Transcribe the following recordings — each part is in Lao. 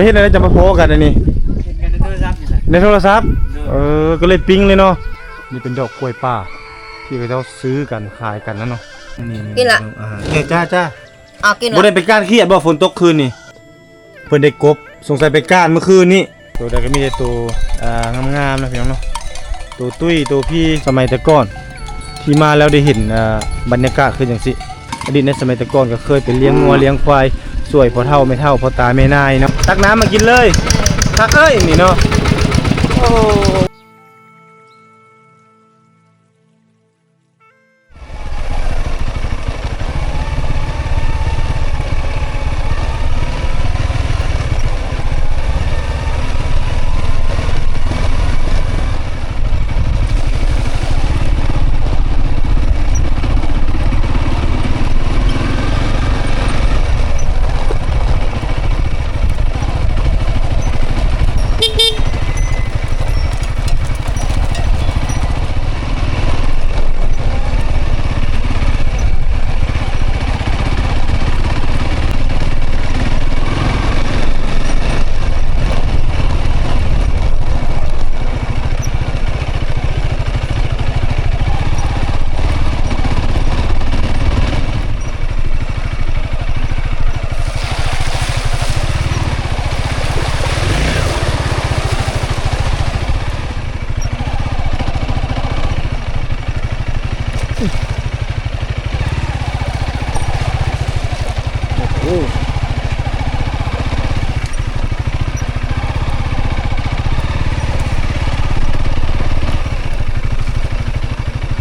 ເຮັດແນວໃດຈະມາພໍ້ກັນອັນນີ້? ເຫັນກັນໃນໂທລະສັບນີ້ແຫຼະ ໃນໂທລະສັບ. ໂດຍ ເອີ ກໍເລີຍປິງເລີຍເນາະ. ນີ້ເປັນດອກກ້ວຍປ່າທີ່ເຂົາເຈົ້າຊື້ກັນຂາຍກັນນະເນາະ. ນີ້ ກິນລະ ອ່າ ເອີ ຈ້າ ຈ້າ. ເອົາ ກິນລະ. ບໍ່ໄດ້ໄປກ້ານຂຽດບໍ່ ຝົນຕົກຄືນນີ້? ເພິ່ນໄດ້ກົບ ສົງໄສໄປກ້ານມື້ຄືນນີ້. ໂຕໃດກໍມີແຕ່ໂຕ ອ່າ ງາມໆນະພີ່ນ້ອງເນາະ. ໂຕຕຸ້ຍໂຕພີ້ ສະໄໝແຕ່ກ່ອນທີ່ມາແລ້ວໄດ້ເຫັນ ອ່າ ບັນຍາກາດຄືຈັ່ງຊີ້. ອະດີດໃນສະໄໝແຕ່ກ່ອນກໍເຄີຍໄປລ້ຽງງົວລ້ຽງຄວາຍຊ່ວຍພໍ່ເຖົ້າແມ່ເຖົ້າ ພໍ່ຕາແມ່ນາຍເນາະ. ຕັກນ້ຳມາກິນເລີຍ ຄັກເອີຍນີ້ເນາະ. ໂອ້. ໂອ້ໂ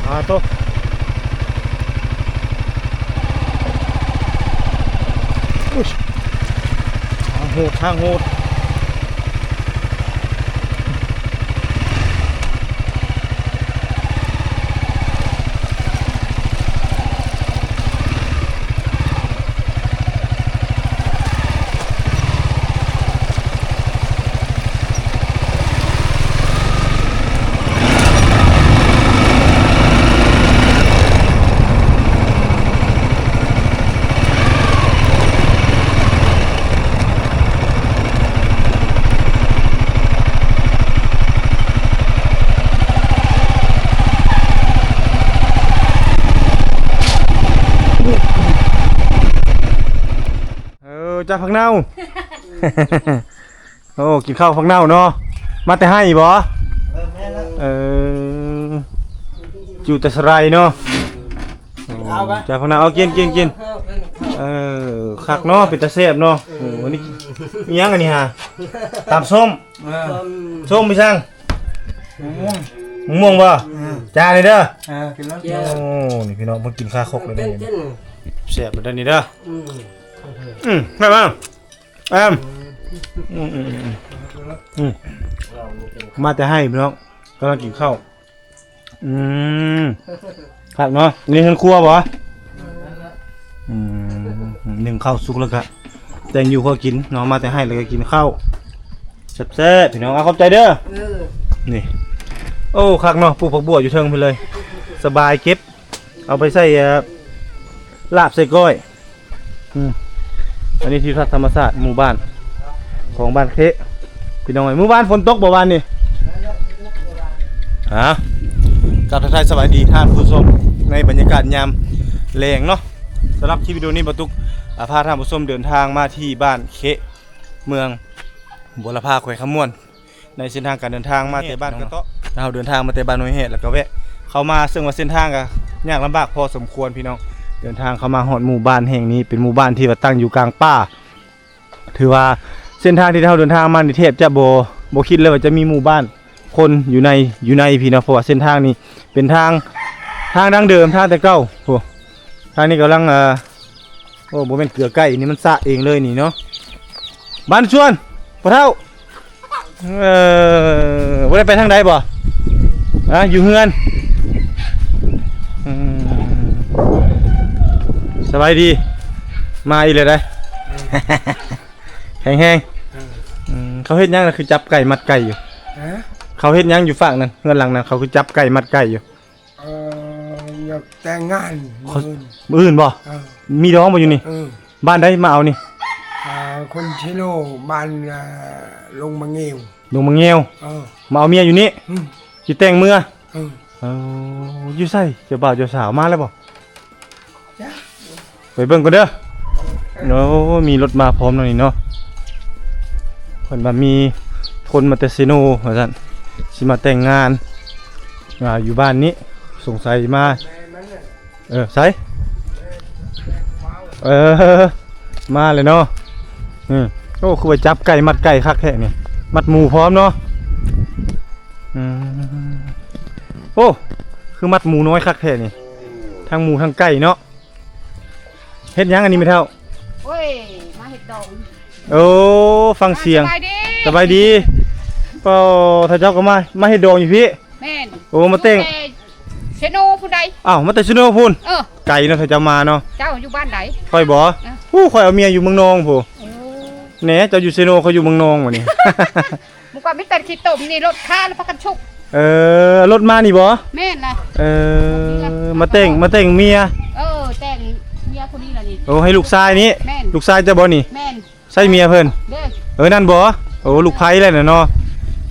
ຫ ອາໂຕ ອຸ້ຍ ທາງໂຫດ ທາງໂຫດ. ເອີ ຈັກຜັກເນົ່າ. ໂອ້ ກິນເຂົ້າຜັກເນົ່າເນາະ. ມາແຕ່ໄຮ່ບໍ? ເອີ ແມ່ນແລ້ວ ເອີ ຢູ່ແຕ່ສະໄລເນາະ. ເອົາໄປ ຈັກຜັກເນົ່າ ເອົາ ກິນ ກິນ ກິນ. ເອີ ຄັກເນາະ ເປັນຕາແຊບເນາະ. ໂອ້ ອັນນີ້ອີຫຍັງອັນນີ້ຫາ? ຕຳສົ້ມ. ເອີ ສົ້ມມີຫຍັງ? ມະມ່ວງ ມະມ່ວງບໍ? ເອີ ຈ້ານີ້ເດີ. ເອີ ກິນແລ້ວ ໂອ້ ນີ້ພີ່ນ້ອງເພິ່ນກິນຄາຄົກເລີຍເດ້. ແຊບເດີນີ້ເດີ. ອືມ ອືມ ແມ່ນບໍ່? ແອມ ອືມ ອືມ ອືມ ອືມ ມາແຕ່ໄຮ່ພີ່ນ້ອງ ກຳລັງກິນເຂົ້າ. ອືມ ຄັກເນາະ. ນີ້ເຮືອນຄົວບໍ່? ອືມ ໜຶ້ງເຂົ້າສຸກແລ້ວກະແຕ່ງຢູ່ຄົວກິນເນາະ. ມາແຕ່ໄຮ່ແລ້ວກະກິນເຂົ້າແຊບໆ ພີ່ນ້ອງ. ເອົາ ຂອບໃຈເດີ. ເອີ ນີ້ ໂອ້ ຄັກເນາະ ປູກຜັກບົວຢູ່ເທິງພຸ້ນເລີຍ ສະບາຍ ເກັບເອົາໄປໃສ່ ເອີ ລາບໃສ່ກ້ອຍ. ອືມ ອັນນີ້ທິວທັດທຳມະຊາດໝູ່ບ້ານຂອງບ້ານເຄະ ພີ່ນ້ອງເອີຍ. ມື້ວານຝົນຕົກບໍ່ວານນີ້? ຫາ ກາບທັກທາຍສະບາຍດີທ່ານຜູ້ຊົມໃນບັນຍາກາດຍາມແລງເນາະ. ສຳລັບຄລິບວິດີໂອນີ້ ບ່າວຕຸກ ອາ ພາທ່ານຜູ້ຊົມເດີນທາງມາທີ່ບ້ານເຄະ ເມືອງບົວລະພາ ແຂວງຄຳມ່ວນ. ໃນເສັ້ນທາງການເດີນທາງມາແຕ່ບ້ານກະເຕາະ ເຮົາເດີນທາງມາແຕ່ບ້ານຫ້ວຍແຮດ ແລ້ວກະແວະເຂົ້າມາ ເຊິ່ງວ່າເສັ້ນທາງກະຍາກລຳບາກພໍສົມຄວນພີ່ນ້ອງ. ເດີນທາງເຂົ້າມາຮອດໝູ່ບ້ານແຫ່ງນີ້ ເປັນໝູ່ບ້ານທີ່ວ່າຕັ້ງຢູ່ກາງປ່າ. ຖືວ່າເສັ້ນທາງທີ່ເຮົາເດີນທາງມານີ້ແທບຈະບໍ່ ບໍ່ຄິດເລີຍວ່າຈະມີໝູ່ບ້ານຄົນຢູ່ໃນ ຢູ່ໃນພີ້ເນາະ ເພາະວ່າເສັ້ນທາງນີ້ເປັນທາງ ທາງດັ້ງເດີມ ທາງແຕ່ເກົ່າ. ໂອ້ ທາງນີ້ກຳລັງ ເອີ ໂອ້ ບໍ່ແມ່ນເກືອໄກ່ນີ້ ມັນສະເອງເລີຍນີ້ເນາະ. ບ້ານຊວນ ພໍ່ເຖົ້າ ເອີ ບໍ່ໄດ້ໄປທາງໃດບໍ່? ຮະ ຢູ່ເຮືອນ. ອືມ ສະບາຍດີ ມາອີກແລ້ວໃດ໋ ແຂງແຮງ. ເອີ ອືມ ເຂົາເຮັດຫຍັງລະ ຄືຈັບໄກ່ມັດໄກ່ຢູ່? ຮະ ເຂົາເຮັດຫຍັງຢູ່ຟາກນັ້ນ ເຮືອນຫຼັງນັ້ນ ເຂົາຄືຈັບໄກ່ມັດໄກ່ຢູ່? ເອີ ຢາກແຕ່ງງານ ມື້ອື່ນ ມື້ອື່ນບໍ່? ເອີ ມີດອງບໍ່ຢູ່ນີ້? ເອີ ບ້ານໃດມາເອົານີ້? ອ່າ ຄົນເຊໂນ ບ້ານ ເອີ ລົງມະງຽວ ລົງມະງຽວ. ເອີ ມາເອົາເມຍຢູ່ນີ້. ອືມ ຊິແຕ່ງເມືອ. ເອີ ເອີ ຢູ່ໃສ ເຈົ້າບ່າວເຈົ້າສາວມາແລ້ວບໍ່? ໄປເບິ່ງກ່ອນເດີ. ໂອ້ ມີລົດມາພ້ອມເນາະນີ້ເນາະ. ເພິ່ນວ່າມີຄົນມາແຕ່ເຊໂນວ່າຊັ້ນ ຊິມາແຕ່ງງານ ອ່າ ຢູ່ບ້ານນີ້ ສົງໄສມາ. ເອີ ໃສ ເອີ ມາແລ້ວເນາະ. ອືມ ໂອ້ ຄືວ່າຈັບໄກ່ມັດໄກ່ຄັກແທ້ນີ້ ມັດໝູພ້ອມເນາະ. ອືມ ໂອ້ ຄືມັດໝູນ້ອຍຄັກແທ້ນີ້ ທັງໝູທັງໄກ່ເນາະ. ເຮັດຫຍັງອັນນີ້ແມ່ເຖົ້າ? ໂອ້ຍ ມາເຮັດດອງ. ໂອ້ ຟັງສຽງ. ສະບາຍດີ ສະບາຍດີ. ປ້າ ທ່ານເຈົ້າກໍມາ ມາເຮັດດອງຢູ່ພີ້? ແມ່ນ. ໂອ້ ມາແຕ່ງ ຢູ່ແຕ່ເຊໂນພຸ້ນໃດ. ອ້າວ ມາແຕ່ເຊໂນພຸ້ນ. ເອີ ໄກເນາະ ທ່ານເຈົ້າມາເນາະ. ເຈົ້າຢູ່ບ້ານໃດ? ຂ້ອຍບໍ? ເອີ ໂອ້ ຂ້ອຍເອົາເມຍຢູ່ເມືອງນອງພຸ້ນ. ໂອ້ ແໜ ເຈົ້າຢູ່ເຊໂນ ຂ້ອຍຢູ່ເມືອງນອງບັດນີ້. ມື້ກ່ອນມີແຕ່ຂີ້ຕົມນີ້ ລົດຄາແລ້ວພາກັນຊຸກ. ເອີ ລົດມານີ້ບໍ? ແມ່ນລະ. ເອີ ມາແຕ່ງ ມາແຕ່ງເມຍ. ເອີ ແຕ່ງເມຍຜູ້ນີ້ລະນີ້. ໂອ້ ໃຫ້ລູກຊາຍນີ້. ແມ່ນ. ລູກຊາຍເຈົ້າບໍນີ້? ແມ່ນ. ໃຊ່ເມຍເພິ່ນ? ເດ້. ເອີ ນັ້ນບໍ? ໂອ້ ລູກໃພ້ແລ້ວນະເນາະ.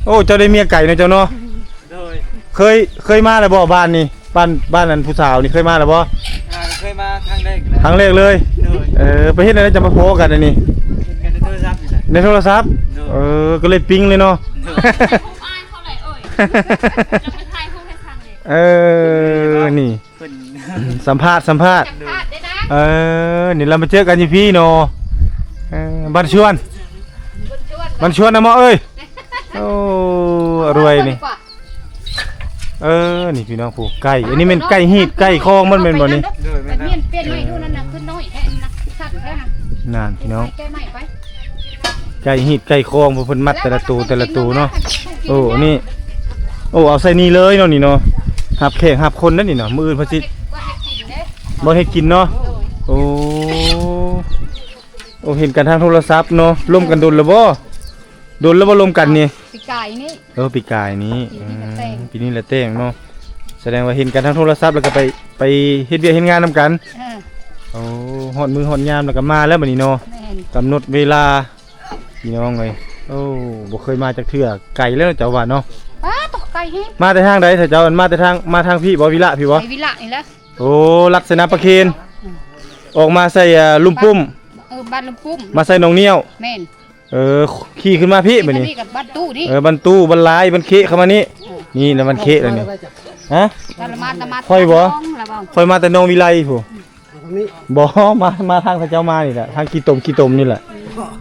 ໂອ້ ເຈົ້າໄດ້ເມຍໄກເນາະເຈົ້າເນາະ. ໂດຍ. ເຄີຍ ເຄີຍມາແລ້ວບໍບ້ານນີ້? ບ້ານ ບ້ານອັນຜູ້ສາວນີ້ເຄີຍມາແລ້ວບໍ່? ອ່າ ເຄີຍມາຄັ້ງແລກແລ້ວ. ຄັ້ງແລກເລີຍ? ໂດຍ. ເອີ ໄປເຮັດແນວໃດຈັ່ງມາພໍ້ກັນອັນນີ້? ເຫັນກັນໃນໂທລະສັບນີ້ແຫຼະ. ໃນໂທລະສັບ? ໂດຍ. ເອີ ກໍເລີຍປີ້ງເລີຍເນາະ. ໂດຍ. ເອີ ນີ້ ເພິ່ນ ສຳພາດ ສຳພາດ. ໂດຍ. ເອີ ນີ້ລະມາເຈີກັນຢູ່ພີ້ເນາະ. ເອີ ບ້ານຊວນ ບ້ານຊວນນະເມາະເອີຍ. ໂອ້ ອະລວຍນີ້. ເອີ ນີ້ພີ່ນ້ອງ ຜູ້ໄກ່ ອັນນີ້ແມ່ນໄກ່ຮີດໄກ່ຄອງມັນແມ່ນບໍ່ນີ້? ໂດຍ ແມ່ນແລ້ວ. ປ່ຽນໃໝ່ດູນັ້ນນະ ຂຶ້ນນ້ອຍແທ້ນະ ສັ້ນແທ້ນະ. ນັ້ນພີ່ນ້ອງ ແກ້ໃໝ່ໄປ. ໄກ່ຮີດໄກ່ຄອງ ເພິ່ນມັດແຕ່ລະໂຕແຕ່ລະໂຕເນາະ. ໂອ້ ນີ້ ໂອ້ ເອົາໃສ່ນີ້ເລີຍເນາະ ນີ້ເນາະ. ຮັບແຂກຮັບຄົນເດ້ນີ້ເນາະ ມື້ອື່ນເພິ່ນຊິ ບໍ່ເຮັດກິນເນາະ. ໂອ້ ໂອ້ ເຫັນກັນທາງໂທລະສັບເນາະ. ລົມກັນດົນແລ້ວບໍ່? ດົນແລ້ວບໍ່ລົມກັນນີ້? ປີກາຍນີ້. ເອີ ປີກາຍນີ້. ປີນີ້ລະແຕ່ງ ອືມ ປີນີ້ລະແຕ່ງເນາະ. ສະແດງວ່າເຫັນກັນທາງໂທລະສັບ ແລ້ວກໍໄປ ໄປເຮັດວຽກເຮັດງານນຳກັນ. ເອີ ໂອ້ ຮອດມື້ຮອດຍາມແລ້ວກໍມາແລ້ວບັດນີ້ເນາະ. ແມ່ນ. ກຳນົດເວລາ ພີ່ນ້ອງເອີຍ. ໂອ້ ບໍ່ເຄີຍມາຈັກເທື່ອ ໄກແລ້ວເນາະ ເຈົ້າວ່າເນາະ. ປ້າ ຕົກໄກແຮງ. ມາແຕ່ທາງໃດເຈົ້າ? ມາແຕ່ທາງ ມາທາງພີ້ບໍ່? ວິລະພີ້ບໍ່? ໄປວິລະນີ້ແຫຼະ. ໂອ້ ລັດສະນາປະເຄນ. ອືມ. ອອກມາໃສ່ ອ່າ ລຸ່ມປຸ້ມ. ເອີ ບ້ານລຸ່ມປຸ້ມ ມາໃສ່ໜອງນຽວ. ແມ່ນ. ເອີ ຂີ່ຂຶ້ນມາພີ້ບັດນີ້. ນີ້ກັບບ້ານຕູ້ນີ້. ເອີ ບ້ານຕູ້ ບ້ານລາຍ ບ້ານເຄເຂົ້າມານີ້. ເອີ ນີ້ລະບ້ານເຄແລ້ວນີ້. ຮະ? ຂ້ອຍບໍ່? ຂ້ອຍມາແຕ່ໜອງວິໄລພຸ້ນ. ບໍ່ ມາ ມາທາງເຂົາເຈົ້າມານີ້ແຫຼະ ທາງຂີ້ຕົມ ຂີ້ຕົມນີ້ແຫຼະ.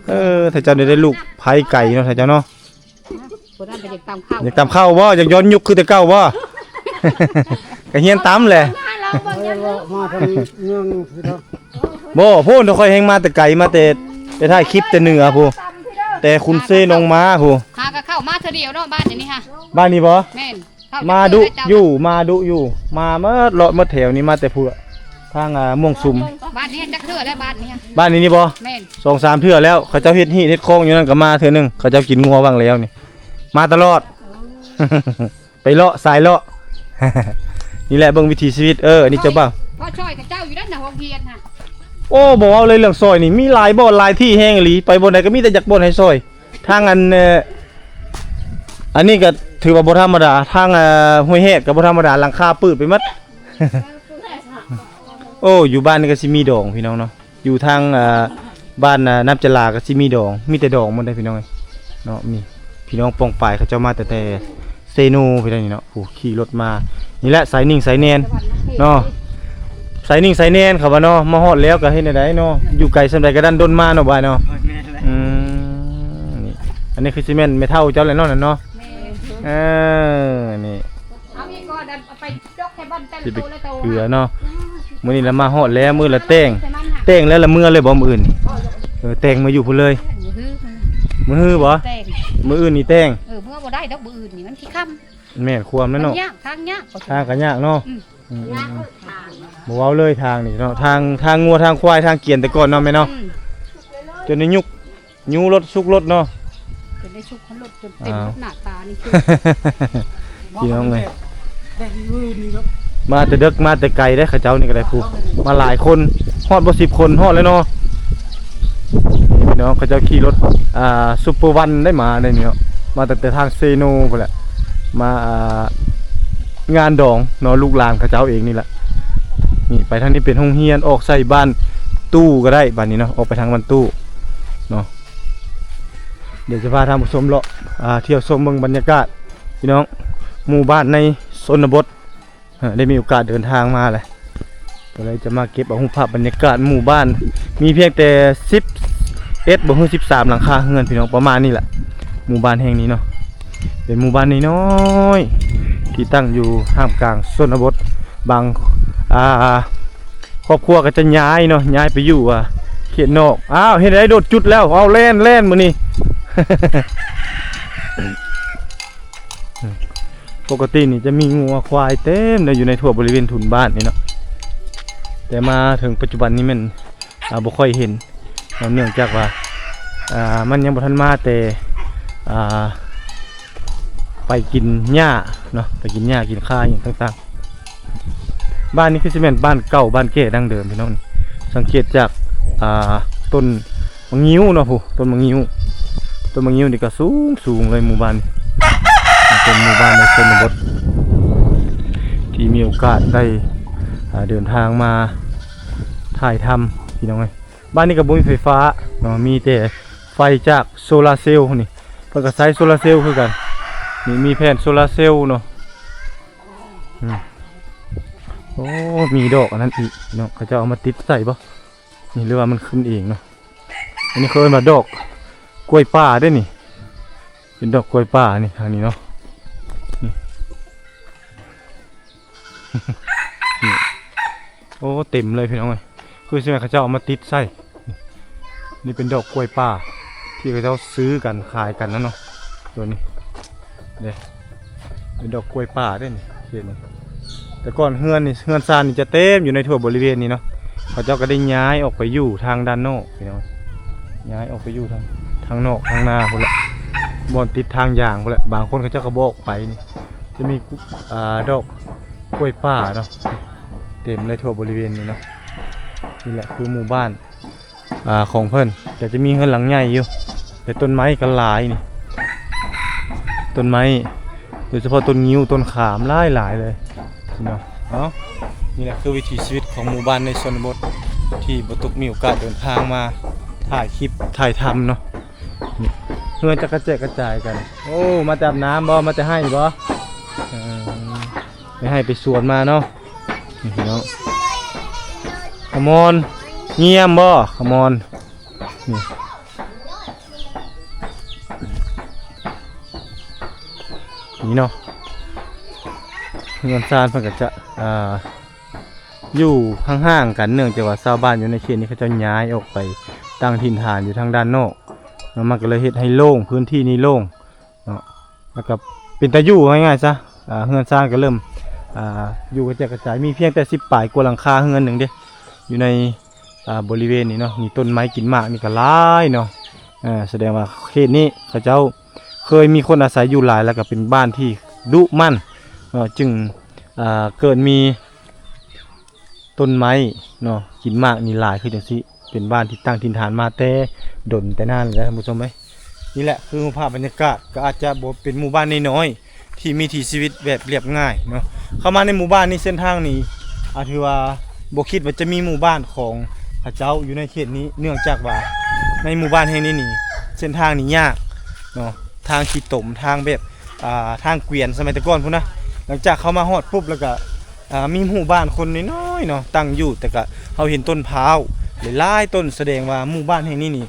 ເອີ ຖ້າເຈົ້າໄດ້ ໄດ້ລູກໃພ້ໄກເນາະ ຖ້າເຈົ້າເນາະ. ຜູ້ນັ້ນກໍຢາກຕຳເຂົ້າ ຢາກຕຳເຂົ້າບໍ່? ຢາກຍ້ອນຍຸກຄືແຕ່ເກົ່າບໍ່? ກໍຮຽນຕຳແຫຼະ. ມາທາງເມືອງພີ້ເນາະ. ບໍ່ ພຸ້ນ ຂ້ອຍແຮ່ງມາແຕ່ໄກ ມາແຕ່ ໄປຖ່າຍຄລິບແຕ່ເໜືອພຸ້ນ ແຕ່ຄຸນເຊໜອງມາພຸ້ນ. ຫາກໍເຂົ້າມາເທື່ອດຽວເນາະ ບ້ານນີ້ຫາ. ບ້ານນີ້ບໍ່? ແມ່ນ. ມາດຸຢູ່ ມາດຸຢູ່ ມາໝົດ ເລາະໝົດແຖວນີ້ ມາແຕ່ພຸ້ນ ທາງ ອ່າ ມ່ວງສຸມ. ບ້ານນີ້ຈັກເທື່ອແລ້ວ ບ້ານນີ້. ບ້ານນີ້ນີ້ບໍ່? ແມ່ນ. ສອງສາມເທື່ອແລ້ວ ເຂົາເຈົ້າເຮັດຮີດເຮັດຄອງຢູ່ນັ້ນກໍມາເທື່ອໜຶ່ງ ເຂົາເຈົ້າກິນງົວຫວ່າງແລ້ວນີ້ ມາຕະຫຼອດ. ໄປເລາະ ສາຍເລາະ. ນີ້ແຫຼະ ເບິ່ງວິຖີຊີວິດ. ເອີ ອັນນີ້ເຈົ້າບ່າວ ພໍ່ຊ່ອຍກັບເຈົ້າຢູ່ນັ້ນນະ ໂຮງຮຽນນະ. ໂອ້ ບໍ່ເວົ້າເລີຍເລື່ອງຊ່ອຍນີ້ ມີຫຼາຍບ່ອນຫຼາຍທີ່ແຮງອີ່ຫຼີ ໄປບ່ອນໃດກໍມີແຕ່ຢາກບ່ອນໃຫ້ຊ່ອຍ. ທາງອັນ ເອີ ອັນນີ້ກໍຖືວ່າບໍ່ທຳມະດາ ທາງ ເອີ ຫ້ວຍແຮດກໍບໍ່ທຳມະດາ ຫຼັງຄາປືດໄປໝົດ. ໂອ້ ຢູ່ບ້ານນີ້ກໍຊິມີດອງພີ່ນ້ອງເນາະ ຢູ່ທາງ ເອີ ບ້ານ ເອີ ນ້ຳຈະລາກໍຊິມີດອງ ມີແຕ່ດອງໝົດເດ້ພີ່ນ້ອງເອີຍເນາະ. ນີ້ພີ່ນ້ອງປ້ອງປາຍເຂົາເຈົ້າມາແຕ່ ແຕ່ເຊໂນພີ່ນ້ອງນີ້ເນາະ. ໂອ້ ຂີ່ລົດມາ ນີ້ແຫຼະສາຍໜິ່ງສາຍແໜ້ນເນາະ ສາຍໜິ່ງສາຍແໜ້ນເຂົາວ່າເນາະ. ມາຮອດແລ້ວກໍເຮັດແນວໃດເນາະ ຢູ່ໄກສ່ຳໃດກໍດັນດົນມາເນາະ ບ່າຍເນາະ. ໂອ້ຍ ແມ່ນແຫຼະ. ອືມ ນີ້ ອັນນີ້ຄືຊິແມ່ນແມ່ເຖົ້າເຈົ້າແຫຼະເນາະ ນັ້ນເນາະ. ແມ່ນ. ເອີ ນີ້ ເອົາອີກກ່ອນ ອັນ ເອົາໄປຈົກໃສ່ບ່ອນແຕ່ລະໂຕລະໂຕ ຊິໄປເກືອເນາະ. ອືມ ມື້ນີ້ລະມາຮອດແລ້ວ ມື້ລະແຕ່ງ ແຕ່ງແລ້ວລະເມືອເລີຍບໍ່ມື້ອື່ນນີ້? ເອີ ແຕ່ງມາຢູ່ພຸ້ນເລີຍ. ມື້ຮື ມື້ຮືບໍ່? ແຕ່ງ ມື້ອື່ນນີ້ແຕ່ງ. ເອີ ເມືອບໍ່ໄດ້ດອກມື້ອື່ນນີ້ ມັນຊິຄ່ຳ. ແມ່ນ ຄວາມແລ້ວເນາະ ມັນຍາກ ທາງຍາກ ທາງກໍຍາກເນາະ. ອືມ ອືມ ອືມ ບໍ່ເວົ້າເລີຍທາງນີ້ເນາະ ທາງ ທາງງົວທາງຄວາຍ ທາງກຽນແຕ່ກ່ອນເນາະແມ່ເນາະ. ອືມ ຈົນໄດ້ຍຸກ ຍູ້ລົດ ຊຸກລົດເນາະ ຈົນໄດ້ຊຸກລົດ ຈົນເຕັມ ອ້າວ ລົດໜ້າຕານີ້. ພີ່ນ້ອງເອີຍ ມາແຕ່ເດິກ ມາແຕ່ໄກເດ້ ເຂົາເຈົ້ານີ້ກໍໄດ້ ຜູ້ ມາຫຼາຍຄົນ ຮອດບໍ່ສິບຄົນ ຮອດແລ້ວເນາະ. ນີ້ ພີ່ນ້ອງ ເຂົາເຈົ້າຂີ່ລົດ ອ່າ ຊຸບເປີວັນໄດ້ມາໄດ້ນີ້ເນາະ ມາຕັ້ງແຕ່ທາງເຊໂນພຸ້ນແຫຼະ ມາ ອ່າ ງານດອງເນາະ ລູກຫຼານເຂົາເຈົ້າເອງນີ້ແຫຼະ. ນີ້ໄປທາງນີ້ເປັນໂຮງຮຽນ ອອກໃສ່ບ້ານຕູ້ກໍໄດ້ບາດນີ້ເນາະ ອອກໄປທາງບ້ານຕູ້ເນາະ. ດຽວຈະພາທ່ານຜູ້ຊົມເລາະ ອ່າ ທ່ຽວຊົມເບິ່ງບັນຍາກາດ ພີ່ນ້ອງ ໝູ່ບ້ານໃນຊົນນະບົດ ເອີ ໄດ້ມີໂອກາດເດີນທາງມາແຫຼະ ກໍເລີຍຈະມາເກັບເອົາຮູບພາບບັນຍາກາດໝູ່ບ້ານ ມີພຽງແຕ່ສິບເອັດບໍ່ ຫຼື ສິບສາມຫຼັງຄາເຮືອນ ພີ່ນ້ອງ ປະມານນີ້ແຫຼະ. ໝູ່ບ້ານແຫ່ງນີ້ເນາະ ເປັນໝູ່ບ້ານນ້ອຍໆ ທີ່ຕັ້ງຢູ່ທ່າມກາງຊົນນະບົດ ບາງ ອ່າ ຄອບຄົວກໍຈະຍ້າຍເນາະ ຍ້າຍໄປຢູ່ ອ່າ ເຂດນອກ. ອ້າວ ເຮັດໃດໂດດຈຸດແລ້ວ ເອົາ ແລ່ນ ແລ່ນມື້ນີ້. ປົກກະຕິນີ້ຈະມີງົວຄວາຍເຕັມເລີຍຢູ່ໃນທົ່ວບໍລິເວນທຸນບ້ານນີ້ເນາະ ແຕ່ມາເຖິງປັດຈຸບັນນີ້ແມ່ນ ອ່າ ບໍ່ຄ່ອຍເຫັນເນາະ ເນື່ອງຈາກວ່າ ອ່າ ມັນຍັງບໍ່ທັນມາແຕ່ ອ່າ ໄປກິນຫຍ້າເນາະ ໄປກິນຫຍ້າກິນຄາຫຍັງຕ່າງໆ. ບ້ານນີ້ຄືຊິແມ່ນບ້ານເກົ່າ ບ້ານແກ່ດັ້ງເດີມ ພີ່ນ້ອງ. ສັງເກດຈາກ ອ່າ ຕົ້ນ ໝາກງິ້ວເນາະ ຜູ້ ຕົ້ນໝາກງິ້ວ ຕົ້ນໝາກງິ້ວນີ້ກໍສູງໆເລີຍ. ໝູ່ບ້ານນີ້ເປັນໝູ່ບ້ານໃນຊົນນະບົດ ທີ່ມີໂອກາດໄດ້ ອ່າ ເດີນທາງມາຖ່າຍທຳ ພີ່ນ້ອງເອີຍ. ບ້ານນີ້ກໍບໍ່ມີໄຟຟ້າເນາະ ມີແຕ່ໄຟຈາກໂຊລາເຊວນີ້ ເພິ່ນກໍໃຊ້ໂຊລາເຊວຄືກັນ. ນີ້ມີແຜງໂຊລາເຊວເນາະ. ອືມ ໂອ້ ມີດອກອັນນັ້ນອີກເນາະ ເຂົາເຈົ້າເອົາມາຕິດໃສ່ບໍ່ ນີ້ ຫຼືວ່າມັນຂຶ້ນເອງເນາະ. ອັນນີ້ເຂົາເອີ້ນວ່າດອກກ້ວຍປ່າເດ້ນີ້ ເປັນດອກກ້ວຍປ່ານີ້ ທາງນີ້ເນາະ ນີ້ ນີ້ ໂອ້ ເຕັມເລີຍ ພີ່ນ້ອງເອີຍ ຄືຊິແມ່ນເຂົາເຈົ້າເອົາມາຕິດໃສ່. ນີ້ເປັນດອກກ້ວຍປ່າທີ່ເຂົາເຈົ້າຊື້ກັນຂາຍກັນນະເນາະ ໂຕນີ້ເດ້ ເປັນດອກກ້ວຍປ່າເດ້ນີ້ ເຂດນີ້. ແຕ່ກ່ອນເຮືອນນີ້ ເຮືອນຊານນີ້ຈະເຕັມຢູ່ໃນທົ່ວບໍລິເວນນີ້ເນາະ ເຂົາເຈົ້າກໍໄດ້ຍ້າຍອອກໄປຢູ່ທາງດ້ານນອກ ພີ່ນ້ອງ ຍ້າຍອອກໄປຢູ່ທາງ ທາງນອກທາງນາພຸ້ນແຫຼະ ບ່ອນຕິດທາງຢາງພຸ້ນແຫຼະ. ບາງຄົນເຂົາເຈົ້າກໍບໍ່ອອກໄປນີ້ ຈະມີ ອ່າ ດອກກ້ວຍປ່າເນາະ ເຕັມເລີຍທົ່ວບໍລິເວນນີ້ເນາະ. ນີ້ແຫຼະຄືໝູ່ບ້ານ ອ່າ ຂອງເພິ່ນ ກໍຈະມີເຮືອນຫຼັງໃຫຍ່ຢູ່ ແຕ່ຕົ້ນໄມ້ກໍຫຼາຍນີ້ ຕົ້ນໄມ້ ໂດຍສະເພາະຕົ້ນງິ້ວ ຕົ້ນຂາມ ຫຼາຍໆເລີຍເນາະ. ເອົາ ນີ້ແຫຼະຄືວິຖີຊີວິດຂອງໝູ່ບ້ານໃນຊົນນະບົດ ທີ່ບໍ່ຕຸກມີໂອກາດເດີນທາງມາຖ່າຍຄລິບ ຖ່າຍທຳເນາະ. ນີ້ ເຮືອນຈະກະແຈກກະຈາຍກັນ. ໂອ້ ມາແຕ່ອາບນ້ຳບໍ່? ມາແຕ່ໄຮ່ບໍ່? ເອີ ໄປໄຮ່ໄປສວນມາເນາະ. ນີ້ພີ່ນ້ອງ ຂະມອນ ງຽມບໍ່ ຂະມອນ? ນີ້ ນີ້ເນາະ ເຮືອນຊານເພິ່ນກໍຈະ ອ່າ ຢູ່ຫ່າງໆກັນ ເນື່ອງຈາກວ່າຊາວບ້ານຢູ່ໃນເຂດນີ້ເຂົາເຈົ້າຍ້າຍອອກໄປຕັ້ງຖິ່ນຖານຢູ່ທາງດ້ານນອກເນາະ ມັນກໍເລີຍເຮັດໃຫ້ໂລ່ງ ພື້ນທີ່ນີ້ໂລ່ງເນາະ ແລ້ວກໍເປັນຕາຢູ່ ເວົ້າງ່າຍໆຊະ. ອ່າ ເຮືອນຊານກໍເລີ່ມ ອ່າ ຢູ່ກະແຈກກະຈາຍ ມີພຽງແຕ່ສິບປາຍກວ່າຫຼັງຄາເຮືອນໜຶ່ງເດ້ ຢູ່ໃນ ອ່າ ບໍລິເວນນີ້ເນາະ. ນີ້ ຕົ້ນໄມ້ກິນໝາກນີ້ກໍຫຼາຍເນາະ ເອີ ສະແດງວ່າເຂດນີ້ເຂົາເຈົ້າເຄີຍມີຄົນອາໄສຢູ່ຫຼາຍ ແລ້ວກໍເປັນບ້ານທີ່ດຸໝັ່ນເນາະ ຈຶ່ງ ອ່າ ເກີດມີຕົ້ນໄມ້ເນາະ ກິນໝາກນີ້ຫຼາຍຄືຈັ່ງຊີ້ ເປັນບ້ານທີ່ຕັ້ງຖິ່ນຖານມາແຕ່ດົນແຕ່ນານແລ້ວ ທ່ານຜູ້ຊົມເອີຍ. ນີ້ແຫຼະຄືຮູບພາບບັນຍາກາດ ກໍອາດຈະບໍ່ເປັນໝູ່ບ້ານນ້ອຍໆ ທີ່ມີທີ່ຊີວິດແບບລຽບງ່າຍເນາະ. ເຂົ້າມາໃນໝູ່ບ້ານນີ້ ເສັ້ນທາງນີ້ ອາ ຖືວ່າບໍ່ຄິດວ່າຈະມີໝູ່ບ້ານຂອງເຂົາເຈົ້າຢູ່ໃນເຂດນີ້ ເນື່ອງຈາກວ່າໃນໝູ່ບ້ານແຫ່ງນີ້ນີ້ ເສັ້ນທາງນີ້ຍາກເນາະ ທາງຂີ້ຕົມ ທາງແບບ ອ່າ ທາງກວຽນສະໄໝແຕ່ກ່ອນພຸ້ນນະ. ຫຼັງຈາກເຂົ້າມາຮອດປຸບ ແລ້ວກະ ອ່າ ມີໝູ່ບ້ານຄົນນ້ອຍໆເນາະ ຕັ້ງຢູ່ ແຕ່ກະເຮົາເຫັນຕົ້ນພ້າວຫຼາຍໆຕົ້ນ ສະແດງວ່າໝູ່ບ້ານແຫ່ງນີ້ນີ້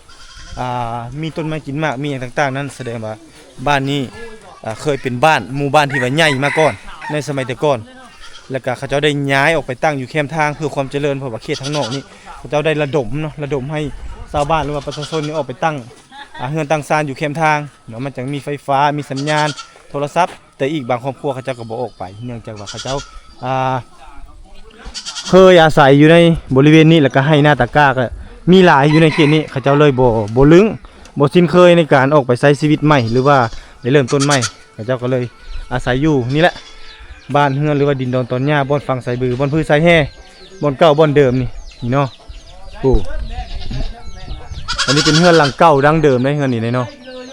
ອ່າ ມີຕົ້ນໄມ້ກິນໝາກ ມີຫຍັງຕ່າງໆນັ້ນ ສະແດງວ່າ ບ້ານນີ້ ເອີ ເຄີຍເປັນບ້ານ ໝູ່ບ້ານທີ່ວ່າໃຫຍ່ມາກ່ອນ ໃນສະໄໝແຕ່ກ່ອນ ແລ້ວກະເຂົາເຈົ້າໄດ້ຍ້າຍອອກໄປຕັ້ງຢູ່ແຄມທາງເພື່ອຄວາມຈະເລີນ ເພາະວ່າເຂດທາງນອກນີ້ ເຂົາເຈົ້າໄດ້ລະດົມເນາະ ລະດົມໃຫ້ຊາວບ້ານ ຫຼືວ່າປະຊາຊົນນີ້ອອກໄປຕັ້ງ ອ່າ ເຮືອນຕັ້ງຊານຢູ່ແຄມທາງເນາະ ມັນຈັ່ງມີໄຟຟ້າ ມີສັນຍານໂທລະສັບ. ແຕ່ອີກບາງຄອບຄົວເຂົາເຈົ້າກໍບໍ່ອອກໄປ ເນື່ອງຈາກວ່າເຂົາເຈົ້າ ອ່າ ເຄີຍອາໄສຢູ່ໃນບໍລິເວນນີ້ ແລ້ວກໍໄຮ່ນາຕາກ້າກໍມີຫຼາຍຢູ່ໃນເຂດນີ້ ເຂົາເຈົ້າເລີຍບໍ່ ບໍ່ລຶ້ງ ບໍ່ຊິນເຄີຍໃນການອອກໄປໃຊ້ຊີວິດໃໝ່ ຫຼືວ່າໄປເລີ່ມຕົ້ນໃໝ່ ເຂົາເຈົ້າກໍເລີຍອາໄສຢູ່ນີ້ແຫຼະ ບ້ານເຮືອນ ຫຼືວ່າດິນດອນຕອນຫຍ້າ ບ່ອນຝັງສາຍບື ບ່ອນຜືສາຍແຮ່ ບ່ອນເກົ່າບ່ອນເດີມນີ້ ນີ້ເນາະ. ໂອ້ ອັນນີ້ເປັນເຮືອນຫຼັງເກົ່າດັ້ງເດີມເດ້ ເຮືອນນີ້ເນາະ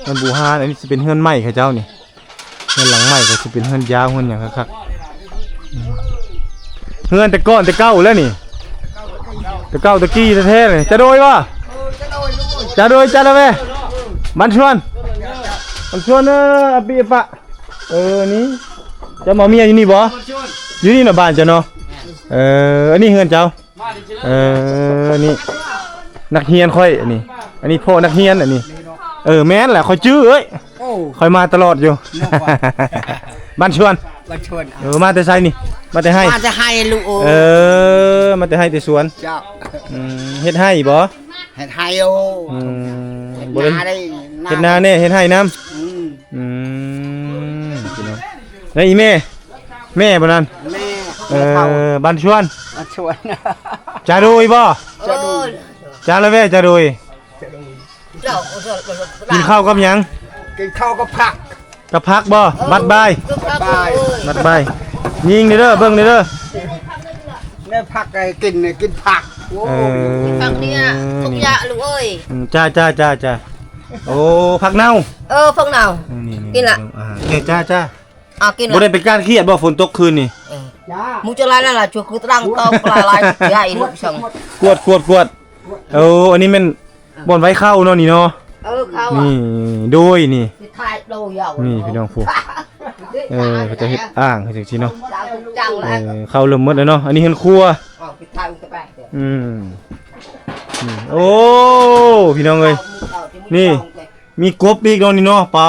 ເຮືອນບູຮານ. ອັນນີ້ຊິເປັນເຮືອນໃໝ່ເຂົາເຈົ້ານີ້ ເຮືອນຫຼັງໃໝ່ກໍຊິເປັນເຮືອນຍາວເຮືອນຫຍັງຄັກໆ. ເຮືອນແຕ່ກ່ອນແຕ່ເກົ່າແລ້ວນີ້ ແຕ່ເກົ່າແຕ່ກີ້ແທ້ໆນີ້. ຈະໂດຍບໍ່? ຈະໂດຍ ຈະລະແວ ບັນຊວນ ບັນຊວນ ເອີ ອາປິອະປະ. ເອີ ນີ້ ເຈົ້າມາເມຍຢູ່ນີ້ບໍ່? ຢູ່ນີ້ນະ ບ້ານເຈົ້າເນາະ. ເອີ ອັນນີ້ເຮືອນເຈົ້າ. ເອີ ນີ້ ນັກຮຽນຂ້ອຍ ອັນນີ້ ອັນນີ້ພໍ່ນັກຮຽນ ອັນນີ້. ເອີ ແມ່ນແຫຼະ ຂ້ອຍຈື່ເອີຍ. ໂອ້ ຂ້ອຍມາຕະຫຼອດຢູ່ ເນາະ ບ້ານຊວນ ບ້ານຊວນ. ເອີ ມາແຕ່ໃສນີ້? ມາແຕ່ໄຮ່ ມາແຕ່ໄຮ່ລູກເອີຍ. ເອີ ມາແຕ່ໄຮ່ແຕ່ສວນ. ເຈົ້າ ອືມ ເຮັດໄຮ່ບໍ່? ເຮັດໄຮ່ໂອ. ອືມ ເຮັດນາໄດ້ ເຮັດນາແດ່ ເຮັດໄຮ່ນຳ. ອືມ ອືມ ພີ່ນ້ອງ ແລ້ວອີແມ່ ແມ່ບໍ່ນັ້ນ? ແມ່ ເອີ ເຖົ້າ ບ້ານຊວນ ບ້ານຊວນ. ຈາໂດຍບໍ່? ຈາໂດຍ ຈາລະແວ ຈາໂດຍ. ກິນເຂົ້າກັບຫຍັງ? ກິນເຂົ້າກັບຜັກ ກັບຜັກບໍ່? ເອີ ບັດບ່າຍ ບັດບ່າຍ ບັດບ່າຍ. ຍິງເດີ ເບິ່ງເດີ ແນວຜັກໃຫ້ກິນ ກິນຜັກ. ໂອ້ ເອີ ກິນຜັກນີ້ ທຸກຢ່າງລູກເອີຍ. ອືມ ຈ້າໆໆໆ. ໂອ້ ຜັກເນົ່າ. ເອີ ຜັກເນົ່າ ນີ້ໆ ກິນລະ. ອ່າ ເອີ ຈ້າໆ. ອ່າ ກິນລະ. ບໍ່ໄດ້ໄປກ້ານຂຽດບໍ່ ຝົນຕົກຄືນນີ້? ເອີ ໝູ່ຈະລາຍລະ ຈວກຄືຕະລັງຕອກລາຍລາຍ ຢ່າອີກລູກສັງ. ກວດ ກວດ ກວດ. ໂອ້ ອັນນີ້ແມ່ນບ່ອນໄວ້ເຂົ້າເນາະນີ້ເນາະ. ເອີ ເຂົ້າ ນີ້ ໂດຍນີ້ ນີ້ພີ່ນ້ອງຜູ້ ເອີ ເຂົາຈະເຮັດອ່າງຈັ່ງຊີ້ເນາະ. ເອີ ເຂົ້າເລີ່ມໝົດແລ້ວເນາະ. ອັນນີ້ເຮືອນຄົວ. ອືມ ນີ້ ໂອ້ ພີ່ນ້ອງເອີຍ ນີ້ ມີກົບອີກເນາະນີ້ເນາະ. ປາ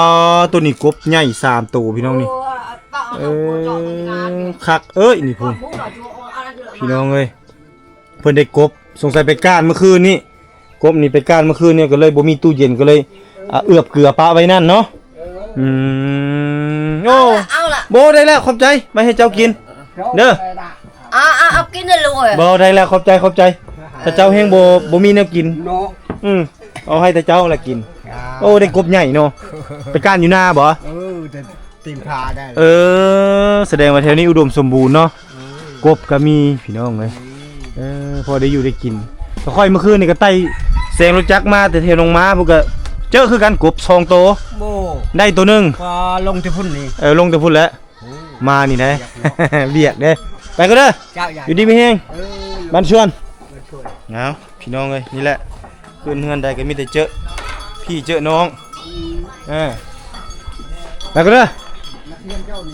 ໂຕນີ້ກົບໃຫຍ່ສາມໂຕພີ່ນ້ອງນີ້. ເອີ ຄັກເອີຍ ນີ້ພຸ້ນ ພີ່ນ້ອງເອີຍ. ເພິ່ນໄດ້ກົບ ສົງໄສໄປກ້ານມື້ຄືນນີ້ ກົບນີ້ໄປກ້ານມື້ຄືນນີ້ ກໍເລີຍບໍ່ມີຕູ້ເຢັນ ກໍເລີຍ ອ່າ ເອືອບເກືອປະໄວ້ນັ້ນເນາະ. ອືມ ໂອ້ ເອົາລະ ເອົາລະ ບໍ່ ໄດ້ແລ້ວ ຂອບໃຈ ໄວ້ໃຫ້ເຈົ້າກິນເດີ. ເອົາ ເອົາ ເອົາກິນເດີລູກເອີຍ. ບໍ່ ໄດ້ແລ້ວ ຂອບໃຈ ຂອບໃຈ. ເຂົາເຈົ້າແຮງບໍ່ ບໍ່ມີແນວກິນເນາະ. ອືມ ເອົາໃຫ້ແຕ່ເຈົ້າລະກິນ. ໂອ້ ໄດ້ກົບໃຫຍ່ເນາະ. ໄປກ້ານຢູ່ນາບໍ່? ເອີ ແຕ່ຕີນຜາໄດ້. ເອີ ສະແດງວ່າແຖວນີ້ອຸດົມສົມບູນເນາະ. ເອີ ກົບກໍມີພີ່ນ້ອງເອີຍ. ເອີ ພໍໄດ້ຢູ່ໄດ້ກິນ. ແຕ່ຂ້ອຍມື້ຄືນນີ້ກໍໄຕ່ແຊງລົດຈັກມາແຕ່ແຖວໜອງມາພຸ້ນ ກໍເຈີຄືກັນ ກົບສອງໂຕ. ໂອ້ ໄດ້ໂຕໜຶ່ງ. ກໍລົງແຕ່ພຸ້ນນີ້. ເອີ ລົງແຕ່ພຸ້ນແຫຼະ. ໂອ້ ມານີ້ໄດ໋ ວຽກເນາະ ວຽກເດ້. ໄປກ່ອນເດີ. ເຈົ້າ ຢູ່ດີມີແຮງ. ເອີ ບ້ານຊວນ ບ້ານຊວນ. ເອົາ ພີ່ນ້ອງເອີຍ ນີ້ແຫຼະ ຂຶ້ນເຮືອນໃດກໍມີແຕ່ເຈີພີ່ເຈີນ້ອງ. ອືມ ເອີ ໄປກ່ອນເດີ.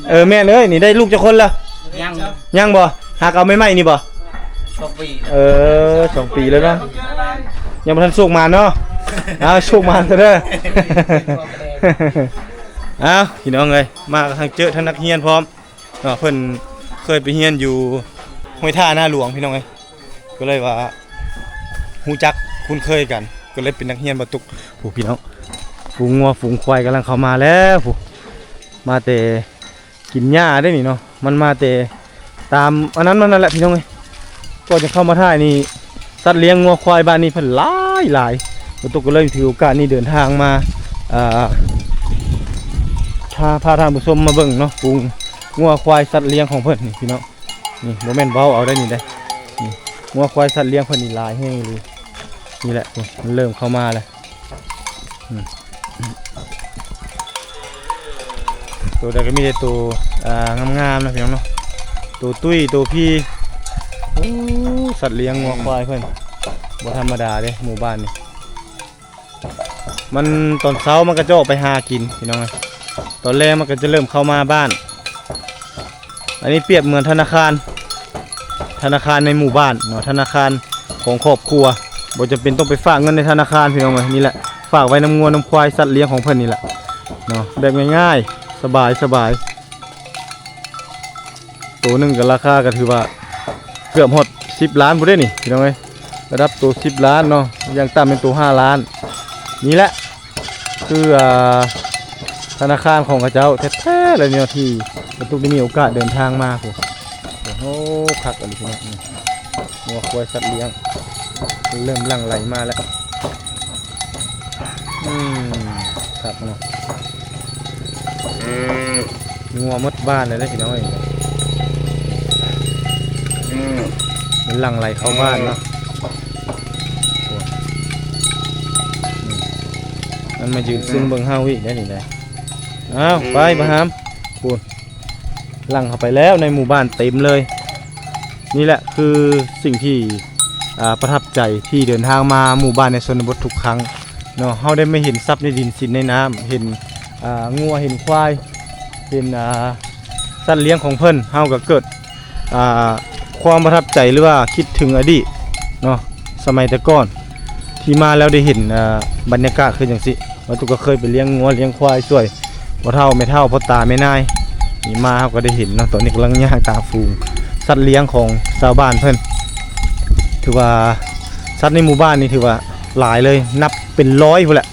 ເອີ ແມ່ນເອີຍ ນີ້ໄດ້ລູກຈັກຄົນລະ? ຍັງ ຍັງບໍ່? ຫາກເອົາໃໝ່ໆນີ້ບໍ່? ສອງປີແລ້ວ. ເອີ ສອງປີແລ້ວເນາະ. ຍັງບໍ່ທັນໂຊກໝານເນາະ. ເອົາ ໂຊກໝານຊະເດີ. ເອົາ ພີ່ນ້ອງເອີຍ ມາກັບທັງເຈີທັງນັກຮຽນພ້ອມ. ເນາະ ເພິ່ນເຄີຍໄປຮຽນຢູ່ຫ້ວຍທ່ານາຫຼວງ ພີ່ນ້ອງເອີຍ ກໍເລີຍວ່າຮູ້ຈັກຄຸ້ນເຄີຍກັນ ກໍເລີຍເປັນນັກຮຽນບໍ່ຕຸກ. ຜູ້ ພີ່ນ້ອງ ຝູງງົວຝູງຄວາຍກຳລັງເຂົ້າມາແລ້ວຜູ້ ມາແຕ່ກິນຫຍ້າເດ້ນີ້ເນາະ. ມັນມາແຕ່ຕາມອັນນັ້ນມັນນັ້ນແຫຼະ ພີ່ນ້ອງເອີຍ. ກ່ອນຈະເຂົ້າມາຖ່າຍນີ້ ສັດລ້ຽງງົວຄວາຍບ້ານນີ້ເພິ່ນຫຼາຍໆ ບໍ່ຕຸກກໍເລີຍຖືໂອກາດນີ້ເດີນທາງມາ ເອີ ພາ ພາທ່ານຜູ້ຊົມມາເບິ່ງເນາະ ຝູງງົວຄວາຍສັດລ້ຽງຂອງເພິ່ນນີ້ພີ່ນ້ອງ. ນີ້ບໍ່ແມ່ນເວົ້າເອົາໄດ໋ນີ້ເດ້ ນີ້ງົວຄວາຍສັດລ້ຽງເພິ່ນນີ້ຫຼາຍແຮງອີ່ຫຼີ. ນີ້ແຫຼະ ໂອ້ ມັນເລີ່ມເຂົ້າມາແລ້ວ. ອືມ ໂຕໃດກໍມີແຕ່ໂຕ ອ່າ ງາມໆນະພີ່ນ້ອງເນາະ ໂຕຕຸ້ຍໂຕພີ. ໂອ້ ສັດລ້ຽງງົວຄວາຍເພິ່ນບໍ່ທຳມະດາເດ້ ໝູ່ບ້ານນີ້. ມັນຕອນເຊົ້າມັນກໍຈະອອກໄປຫາກິນພີ່ນ້ອງເອີຍ ຕອນແລງມັນກໍຈະເລີ່ມເຂົ້າມາບ້ານ. ອັນນີ້ປຽບເໝືອນທະນາຄານ ທະນາຄານໃນໝູ່ບ້ານເນາະ ທະນາຄານຂອງຄອບຄົວ ບໍ່ຈຳເປັນຕ້ອງໄປຝາກເງິນໃນທະນາຄານພີ່ນ້ອງເອີຍ. ນີ້ແຫຼະ ຝາກໄວ້ນຳງົວນຳຄວາຍສັດລ້ຽງຂອງເພິ່ນນີ້ແຫຼະເນາະ ແບບງ່າຍໆ ສະບາຍໆ. ໂຕໜຶ່ງກໍລາຄາກໍຖືວ່າເກືອບຮອດສິບລ້ານພຸ້ນເດ້ນີ້ພີ່ນ້ອງເອີຍ ລະດັບໂຕສິບລ້ານເນາະ ຢ່າງຕ່ຳແມ່ນໂຕຫ້າລ້ານ. ນີ້ແຫຼະ ຄື ອ່າ ທະນາຄານຂອງເຂົາເຈົ້າແທ້ໆ ແລ້ວເນາະ ທີ່ບັນຕຸກໄດ້ມີໂອກາດເດີນທາງມາພຸ້ນ. ໂອ້ໂຫ ຄັກອີ່ຫຼີພີ່ນ້ອງ ງົວຄວາຍສັດລ້ຽງເລີ່ມຫຼັ່ງໄຫຼມາແລ້ວ. ອືມ ຄັກເນາະ ງົວໝົດບ້ານເລີຍເດ້ພີ່ນ້ອງເອີຍ ມັນຫຼັ່ງໄຫຼເຂົ້າບ້ານເນາະ. ມັນມາຢືນຊຶ່ງເບິ່ງເຮົາອີກໄດ໋ນີ້ໄດ໋. ອ້າວ ໄປ ອືມ ບາຫາມ ພຸ້ນ ຫຼັ່ງເຂົ້າໄປແລ້ວ ໃນໝູ່ບ້ານເຕັມເລີຍ. ນີ້ແຫຼະຄືສິ່ງທີ່ ອ່າ ປະທັບໃຈທີ່ເດີນທາງມາໝູ່ບ້ານໃນຊົນນະບົດທຸກຄັ້ງເນາະ. ເຮົາໄດ້ມາເຫັນຊັບໃນດິນສິນໃນນ້ຳ ເຫັນ ອ່າ ງົວ ເຫັນຄວາຍ ເຫັນ ອ່າ ສັດລ້ຽງຂອງເພິ່ນ ເຮົາກໍເກີດ ອ່າ ຄວາມປະທັບໃຈ ຫຼືວ່າຄິດເຖິງອະດີດເນາະ ສະໄໝແຕ່ກ່ອນທີ່ມາແລ້ວໄດ້ເຫັນ ອ່າ ບັນຍາກາດຄືຈັ່ງຊີ້. ວ່າຕຸກກໍເຄີຍໄປລ້ຽງງົວລ້ຽງຄວາຍຊ່ວຍພໍ່ເຖົ້າແມ່ເຖົ້າ ພໍ່ຕາແມ່ນາຍ ນີ້ມາເຮົາກໍໄດ້ເຫັນເນາະ. ຕອນນີ້ກຳລັງຍ່າງຕາມຝູງສັດລ້ຽງຂອງຊາວບ້ານເພິ່ນ ຖືວ່າສັດໃນໝູ່ບ້ານນີ້ຖືວ່າຫຼາຍເລີຍ ນັບເປັນຮ້ອຍພຸ້ນແຫຼະ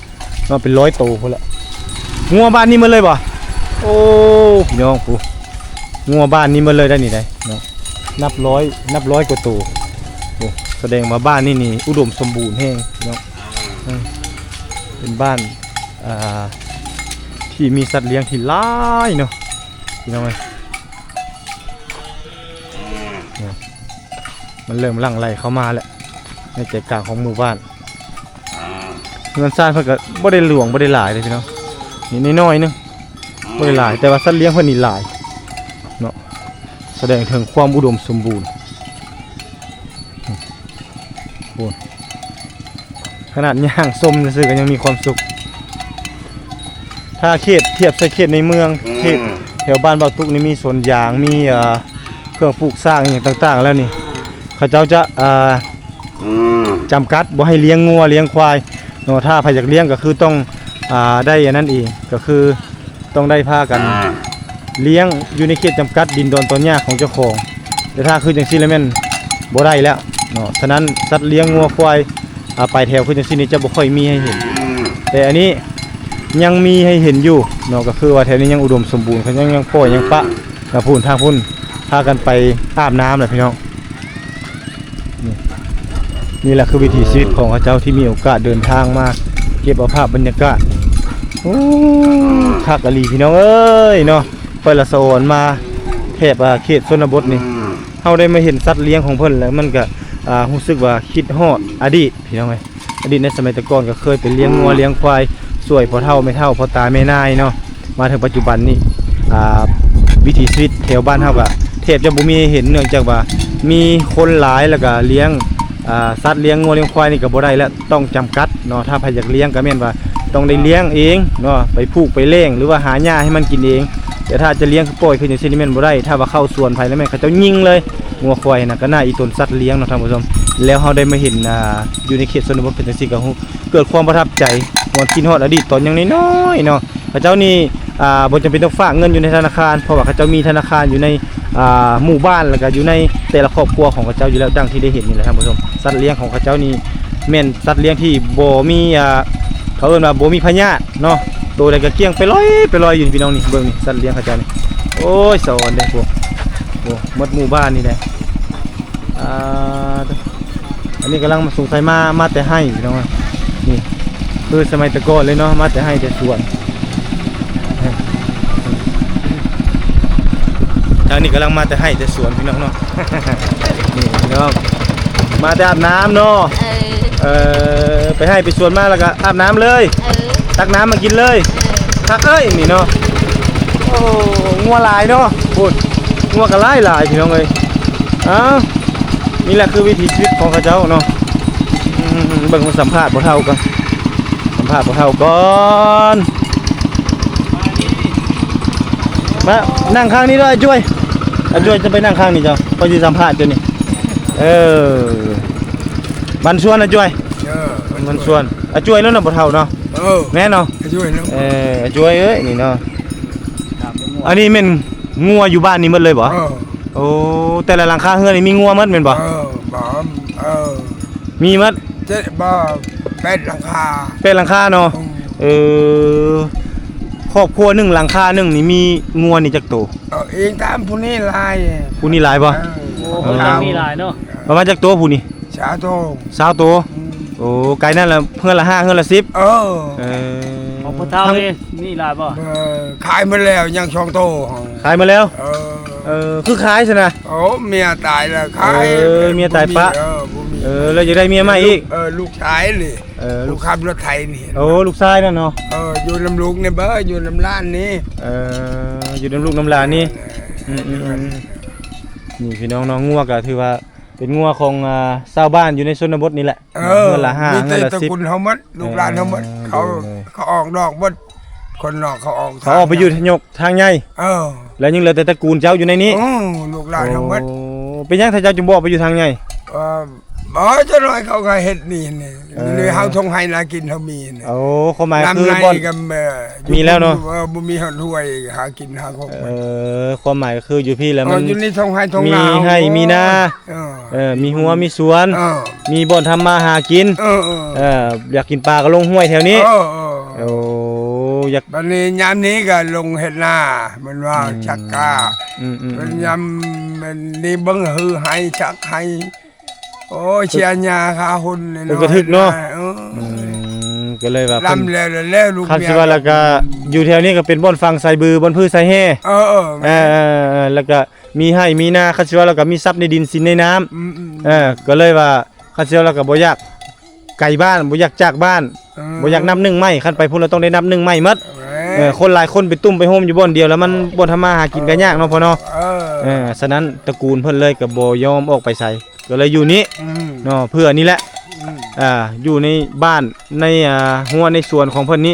ເນາະ ເປັນຮ້ອຍໂຕພຸ້ນແຫຼະ. ງົວບ້ານນີ້ໝົດເລີຍບໍ່? ໂອ້ ພີ່ນ້ອງ ໂອ້ ງົວບ້ານນີ້ໝົດເລີຍໄດ໋ນີ້ໄດ໋ເນາະ ນັບຮ້ອຍ ນັບຮ້ອຍກວ່າໂຕ. ໂອ້ ສະແດງວ່າບ້ານນີ້ນີ້ອຸດົມສົມບູນແຮງເນາະ. ເອີ ເປັນບ້ານ ອ່າ ທີ່ມີສັດລ້ຽງທີ່ຫຼາຍເນາະ ພີ່ນ້ອງເອີຍ. ນີ້ ມັນເລີ່ມຫຼັ່ງໄຫຼເຂົ້າມາແລ້ວ ໃນໃຈກາງຂອງໝູ່ບ້ານ. ເຮືອນຊານເພິ່ນກໍບໍ່ໄດ້ຫຼວງ ບໍ່ໄດ້ຫຼາຍເດ້ພີ່ນ້ອງ ນີ້ນ້ອຍໆໜຶ່ງ ບໍ່ໄດ້ຫຼາຍ ແຕ່ວ່າສັດລ້ຽງເພິ່ນນີ້ຫຼາຍເນາະ ສະແດງເຖິງຄວາມອຸດົມສົມບູນ. ໂອ້ ຂະໜາດຍ່າງຊົມຊື່ໆກໍຍັງມີຄວາມສຸກ. ຖ້າເຂດ ທຽບໃສ່ເຂດໃນເມືອງ ເຂດແຖວບ້ານບ່າວຕຸກນີ້ມີສວນຢາງ ມີ ເອີ ເຄື່ອງປູກສ້າງອີ່ຫຍັງຕ່າງໆແລ້ວນີ້ ເຂົາເຈົ້າຈະ ເອີ ຈຳກັດບໍ່ໃຫ້ລ້ຽງງົວລ້ຽງຄວາຍເນາະ. ຖ້າໃຜຢາກລ້ຽງກໍຄືຕ້ອງ ອ່າ ໄດ້ອັນນັ້ນເອງ ກໍຄື ຕ້ອງໄດ້ພາກັນລ້ຽງຢູ່ໃນເຂດຈຳກັດດິນດອນຕອນຫຍ້າຂອງເຈົ້າຂອງ. ແຕ່ຖ້າຄືຈັ່ງຊີ້ແລ້ວແມ່ນບໍ່ໄດ້ແລ້ວເນາະ. ສະນັ້ນສັດລ້ຽງງົວຄວາຍ ອາ ປາຍແຖວຄືຈັ່ງຊີ້ນີ້ຈະບໍ່ຄ່ອຍມີໃຫ້ເຫັນ. ແຕ່ອັນນີ້ຍັງມີໃຫ້ເຫັນຢູ່ເນາະ ກໍຄືວ່າແຖວນີ້ຍັງອຸດົມສົມບູນ ເຂົາຍັງ ຍັງປ່ອຍ ຍັງປະ ແລ້ວພຸ້ນ ທາງພຸ້ນພາກັນໄປອາບນ້ຳແຫຼະພີ່ນ້ອງ. ນີ້ ນີ້ແຫຼະຄືວິຖີຊີວິດຂອງເຂົາເຈົ້າທີ່ມີໂອກາດເດີນທາງມາເກັບເອົາພາບບັນຍາກາດ. ໂອ້ ຄັກອີ່ຫຼີພີ່ນ້ອງເອີຍເນາະ. ຂ້ອຍລະສະອອນມາແຖບ ອາ ເຂດຊົນນະບົດນີ້ ເຮົາໄດ້ມາເຫັນສັດລ້ຽງຂອງເພິ່ນແລ້ວ ມັນກະ ອາ ຮູ້ສຶກວ່າຄິດຮອດອະດີດພີ່ນ້ອງເອີຍ. ອະດີດໃນສະໄໝແຕ່ກ່ອນກໍເຄີຍໄປລ້ຽງງົວລ້ຽງຄວາຍຊ່ວຍພໍ່ເຖົ້າແມ່ເຖົ້າ ພໍ່ຕາແມ່ນາຍເນາະ. ມາເຖິງປັດຈຸບັນນີ້ ອ່າ ວິຖີຊີວິດແຖວບ້ານເຮົາກໍແທບຈະບໍ່ມີໃຫ້ເຫັນ ເນື່ອງຈາກວ່າມີຄົນຫຼາຍ ແລ້ວກໍລ້ຽງ ອ່າ ສັດລ້ຽງງົວລ້ຽງຄວາຍນີ້ກໍບໍ່ໄດ້ແລ້ວ ຕ້ອງຈຳກັດເນາະ. ຖ້າໃຜຢາກລ້ຽງກໍແມ່ນວ່າຕ້ອງໄດ້ລ້ຽງເອງເນາະ ໄປຜູກໄປແລ້ງ ຫຼືວ່າຫາຫຍ້າໃຫ້ມັນກິນເອງ. ແຕ່ຖ້າຈະລ້ຽງຄືປ່ອຍຄືຈັ່ງຊີ້ນີ້ແມ່ນບໍ່ໄດ້. ຖ້າວ່າເຂົ້າສວນໃຜແລ້ວແມ່ນເຂົາເຈົ້າຍິງເລີຍ ງົວຄວາຍນະ. ກໍໜ້າອີ່ຕົນສັດລ້ຽງເນາະທ່ານຜູ້ຊົມ. ແລ້ວເຮົາໄດ້ມາເຫັນ ອ່າ ຢູ່ໃນເຂດຊົນນະບົດເປັນຈັ່ງຊີ້ກໍຮູ້ ເກີດຄວາມປະທັບໃຈ ຫວນຄິດຮອດອະດີດຕອນຍັງນ້ອຍໆເນາະ. ເຂົາເຈົ້ານີ້ ອ່າ ບໍ່ຈຳເປັນຕ້ອງຝາກເງິນຢູ່ໃນທະນາຄານ ເພາະວ່າເຂົາເຈົ້າມີທະນາຄານຢູ່ໃນ ອ່າ ໝູ່ບ້ານ ແລ້ວກໍຢູ່ໃນແຕ່ລະຄອບຄົວຂອງເຂົາເຈົ້າຢູ່ແລ້ວ ດັ່ງທີ່ໄດ້ເຫັນນີ້ແຫຼະທ່ານຜູ້ຊົມ. ສັດລ້ຽງຂອງເຂົາເຈົ້ານີ້ແມ່ນສັດລ້ຽງທີ່ບໍ່ມີ ອ່າ ເຂົາເອີ້ນວ່າບໍ່ມີພະຍາດເນາະ. ໂຕໃດກໍກ້ຽງໄປລອຍ ໄປລອຍຢູ່ ພີ່ນ້ອງນີ້ ເບິ່ງນີ້ ສັດລ້ຽງເຂົາເຈົ້ານີ້. ໂອ້ຍ ສະອອນເດ້ພວກ ໂອ້ ໝົດໝູ່ບ້ານນີ້ແຫຼະ. ອ່າ ອັນນີ້ກຳລັງ ສົງໄສມາ ມາແຕ່ໄຮ່ພີ່ນ້ອງ. ນີ້ຄືສະໄໝແຕ່ກ່ອນເລີຍເນາະ ມາແຕ່ໄຮ່ແຕ່ສວນ. ທາງນີ້ກຳລັງມາແຕ່ໄຮ່ແຕ່ສວນພີ່ນ້ອງເນາະ. ນີ້ພີ່ນ້ອງ ມາແຕ່ອາບນ້ຳເນາະ. ເອີ ເອີ ໄປໄຮ່ໄປສວນມາແລ້ວກໍອາບນ້ຳເລີຍ ເອີ ຕັກນ້ຳມາກິນເລີຍ. ເອີ ຄັກເອີຍນີ້ເນາະ. ໂອ້ ງົວຫຼາຍເນາະ ພຸ້ນ ງົວກໍຫຼາຍໆ ພີ່ນ້ອງເອີຍ. ອ້າວ ນີ້ແຫຼະຄືວິຖີຊີວິດຂອງເຂົາເຈົ້າເນາະ. ອືມ ເບິ່ງ ມາສຳພາດພໍ່ເຖົ້າກ່ອນ ສຳພາດພໍ່ເຖົ້າກ່ອນ. ມານັ່ງຂ້າງນີ້ເດີ ອາຈວຍ ອາຈວຍຈະໄປນັ່ງຂ້າງນີ້ເຈົ້າ ຂ້ອຍຊິສຳພາດເຈົ້ານີ້. ເອີ ມັນຊວນ ອາຈວຍ ເອີ ມັນຊວນ ອາຈວຍແລ້ວນະພໍ່ເຖົ້າເນາະ. ເອີ ແມ່ນເນາະ ອາຈວຍເນາະ. ເອີ ອາຈວຍເອີຍ ນີ້ເນາະ. ອັນນີ້ແມ່ນງົວຢູ່ບ້ານນີ້ໝົດເລີຍບໍ່? ເອີ ໂອ້ ແຕ່ລະຫຼັງຄາເຮືອນນີ້ມີງົວໝົດແມ່ນບໍ່? ເອີ ບໍ່ ເອີ ມີໝົດ ເຈັດ ບໍ່ ແປດຫຼັງຄາ ແປດຫຼັງຄາເນາະ. ອືມ ເອີ ຄອບຄົວໜຶ່ງຫຼັງຄາໜຶ່ງນີ້ມີງົວນີ້ຈັກໂຕ? ເອົາເອງຕາມຜູ້ນີ້ຫຼາຍ ຜູ້ນີ້ຫຼາຍບໍ່? ເອີ ໂອ້ ເຂົາເຈົ້າມີຫຼາຍເນາະ. ປະມານຈັກໂຕຜູ້ນີ້? ຊາວໂຕ ຊາວໂຕ. ອືມ ໂອ້ ກາຍນັ້ນລະເຮືອນລະຫ້າ ເຮືອນລະສິບ. ເອີ ເອີ ຂອງພໍ່ເຖົ້ານີ້ມີຫຼາຍບໍ່? ເອີ ຂາຍໝົດແລ້ວ ຍັງສອງໂຕ. ຂາຍໝົດແລ້ວ? ເອີ ເອີ ຄືຂາຍຊັ້ນນະ? ໂອ້ ເມຍຕາຍແລ້ວຂາຍ. ເອີ ເມຍຕາຍປະ. ເອີ ບໍ່ມີ ເອີ ແລ້ວຢາກໄດ້ເມຍໃໝ່ອີກ? ເອີ ລູກຊາຍນີ້ ເອີ ລູກ ຜູ້ຂັບລົດໄຖນີ້. ໂອ້ ລູກຊາຍນັ້ນເນາະ? ເອີ ຢູ່ນຳລູກນີ້ເບີ ຢູ່ນຳຫຼານນີ້. ເອີ ຢູ່ນຳລູກນຳຫຼານນີ້. ເອີ ອືມໆໆ ນີ້ພີ່ນ້ອງເນາະ ງົວກໍຖືວ່າເປັນງົວຂອງ ອ່າ ຊາວບ້ານຢູ່ໃນຊົນນະບົດນີ້ແຫຼະ. ເອີ ເຮືອນລະຫ້າ ມີແຕ່ ເຮືອນລະສິບ ຕະກຸນເຮົາໝົດ ລູກຫຼານເຮົາໝົດ. ເອີ ເຂົາ ໂດຍໆ ເຂົາອອກນອກໝົດ ຄົນນອກເຂົາອອກ ເຂົາອອກໄປຢູ່ທາງໃຫຍ່. ເອີ ແລ້ວຍັງເຫຼືອແຕ່ຕະກູນເຈົ້າຢູ່ໃນນີ້. ເອີ ລູກຫຼານເຮົາໝົດ. ໂອ້ ເປັນຫຍັງທ່ານເຈົ້າຈຶ່ງບໍ່ອອກໄປຢູ່ທາງໃຫຍ່? ເອີ ບໍ່ ຈັກໜ້ອຍເຂົາກໍເຮັດນີ້ນີ້. ເອີ ເຮົາທົ່ງໄຮ່ນາກິນເຮົາມີນີ້. ໂອ້ ຄວາມໝາຍຄືບ່ອນ ມີແລ້ວເນາະ. ເອີ ບໍ່ມີຮອດຫ້ວຍ ຫາກິນຫາຂອງ. ເອີ ຄວາມໝາຍກໍຄືຢູ່ພີ້ແລ້ວ ເອີ ມັນ ຢູ່ໃນທົ່ງໄຮ່ທົ່ງນາ ມີໄຮ່ມີນາ. ເອີ ເອີ ມີຮົ້ວມີສວນ. ເອີ ມີບ່ອນທຳມາຫາກິນ. ເອີໆ ເອີ ຢາກກິນປາກໍລົງຫ້ວຍແຖວນີ້. ເອີໆ ໂອ້ ຢາກ ບັດນີ້ຍາມນີ້ກໍລົງເຮັດນາ ແມ່ນວ່າ ອືມ ຊັກກ້າ. ອືມໆໆ ຍາມນີ້ເບິ່ງຮືໄຮ່ ຊັກໄຮ່. ໂອ້ຍ ເສຍຫຍ້າຄາຮຸນ ເອີ ກໍຖືກເນາະ. ເອີ ອືມ ກໍເລີຍວ່າ ລຳແລ້ວ ແລ້ວລູກ ຄັນຊິວ່າແລ້ວກໍຢູ່ແຖວນີ້ກໍເປັນບ່ອນຝັງສາຍບື ບ່ອນຜືສາຍແຮ່. ເອີໆ ເອີໆ ແລ້ວກໍ ມີໄຮ່ມີນາ ຄັນຊິວ່າແລ້ວກໍມີຊັບໃນດິນສິນໃນນ້ຳ. ອືມໆ ເອີ ກໍເລີຍວ່າ ຄັນຊິວ່າແລ້ວກໍບໍ່ຢາກໄກບ້ານ ບໍ່ຢາກຈາກບ້ານ. ເອີ ບໍ່ຢາກນັບໜຶ່ງໃໝ່ ຄັນໄປພຸ້ນແລ້ວຕ້ອງໄດ້ນັບໜຶ່ງໃໝ່ໝົດ. ເອີ ເອີ ຄົນຫຼາຍຄົນໄປຕຸ້ມໄປໂຮມຢູ່ບ່ອນດຽວ ແລ້ວມັນ ເອີ ບໍ່ທຳມາຫາກິນກໍຍາກເນາະ ພໍ່ເນາະ. ເອີ ເອີ ສະນັ້ນຕະກູນເພິ່ນເລີຍກໍບໍ່ຍອມອອກໄປໃສ ກໍເລີຍຢູ່ນີ້ ອືມ ເນາະ ເພື່ອນີ້ແຫຼະ. ອືມ ອ່າ ຢູ່ໃນບ້ານ ໃນ ອ່າ ຮົ້ວໃນສວນຂອງເພິ່ນນີ້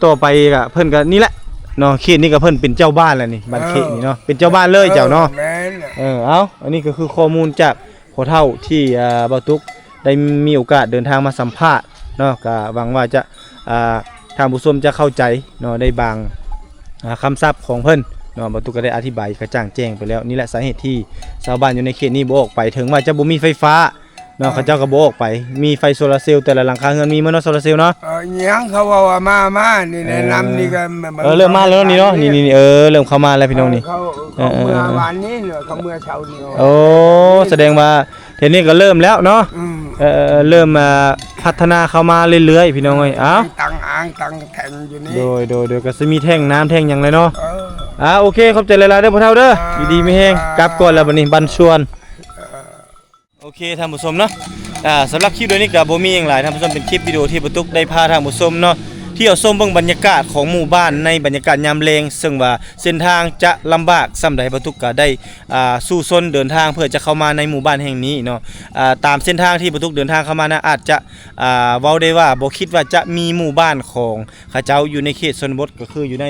ຕໍ່ໄປກໍເພິ່ນກໍນີ້ແຫຼະເນາະ ເຂດນີ້ກໍເພິ່ນເປັນເຈົ້າບ້ານແລ້ວນີ້ ບ້ານເຂດນີ້ເນາະ. ເອີ ເປັນເຈົ້າບ້ານເລີຍເຈົ້າເນາະ. ເອີ ແມ່ນແຫຼະ. ເອີ ເອົາ ອັນນີ້ກໍຄືຂໍ້ມູນຈາກພໍ່ເຖົ້າທີ່ ອ່າ ບ່າວຕຸກໄດ້ມີໂອກາດເດີນທາງມາສຳພາດເນາະ ກໍຫວັງວ່າຈະ ອ່າ ທ່ານຜູ້ຊົມຈະເຂົ້າໃຈເນາະ ໃນບາງ ອ່າ ຄຳສັບຂອງເພິ່ນເນາະ. ບ່າວຕຸກກໍໄດ້ອະທິບາຍກະຈ່າງແຈ້ງໄປແລ້ວ. ນີ້ແຫຼະສາເຫດທີ່ຊາວບ້ານຢູ່ໃນເຂດນີ້ບໍ່ອອກໄປ ເຖິງວ່າຈະບໍ່ມີໄຟຟ້າ ເນາະ ເອີ ເຂົາເຈົ້າກໍບໍ່ອອກໄປ. ມີໄຟໂຊລາເຊວ ແຕ່ລະຫຼັງຄາເຮືອນມີໝົດເນາະ ໂຊລາເຊວເນາະ. ເອີ ຍັງເຂົາເວົ້າວ່າມາ ມາ ນີ້ແນະນຳນີ້ກໍ ເອີ ເລີ່ມມາແລ້ວເນາະ ນີ້ ນີ້ ນີ້ ເອີ ເລີ່ມເຂົ້າມາແລ້ວພີ່ນ້ອງນີ້. ເອີ ເຂົາ ເອີ ເຂົາເມືອວານນີ້ ເຂົາເມືອເຊົ້ານີ້. ໂອ້ ສະແດງວ່າແຖວນີ້ກໍເລີ່ມແລ້ວເນາະ. ອືມ ເອີ ເລີ່ມ ອ່າ ພັດທະນາເຂົ້າມາເລື້ອຍໆ ພີ່ນ້ອງເອີຍ. ເອົ້າ ຕັ້ງອ່າງຕັ້ງແທ່ງຢູ່ນີ້. ໂດຍ ໂດຍ ໂດຍ ກໍຊິມີແທ່ງນ້ຳແທ່ງຫຍັງແຫຼະເນາະ. ເອີ ອ່າ ໂອເຄ ຂອບໃຈຫຼາຍໆເດີ້ພໍ່ເຖົ້າເດີ້. ອ່າ ຢູ່ດີມີແຮງ. ອ່າ ກັບກ່ອນແລ້ວບັດນີ້ ບັນຊວນ. ເອີ ໂອເຄ ທ່ານຜູ້ຊົມເນາະ ອ່າ ສຳລັບຄລິບດຽວນີ້ກໍບໍ່ມີຫຍັງຫຼາຍ ທ່ານຜູ້ຊົມ ເປັນຄລິບວິດີໂອທີ່ບ່າວຕຸກໄດ້ພາທ່ານຜູ້ຊົມເນາະ ທ່ຽວຊົມເບິ່ງບັນຍາກາດຂອງໝູ່ບ້ານໃນບັນຍາກາດຍາມແລງ ເຊິ່ງວ່າເສັ້ນທາງຈະລຳບາກສ່ຳໃດ ບ່າວຕຸກກໍໄດ້ ອ່າ ສູ້ຊົນເດີນທາງເພື່ອຈະເຂົ້າມາໃນໝູ່ບ້ານແຫ່ງນີ້ເນາະ. ອ່າ ຕາມເສັ້ນທາງທີ່ບ່າວຕຸກເດີນທາງເຂົ້າມານະ ອາດຈະ ອ່າ ເວົ້າໄດ້ວ່າບໍ່ຄິດວ່າຈະມີໝູ່ບ້ານຂອງ ເຂົາເຈົ້າຢູ່ໃນເຂດຊົນນະບົດ ກໍຄືຢູ່ໃນ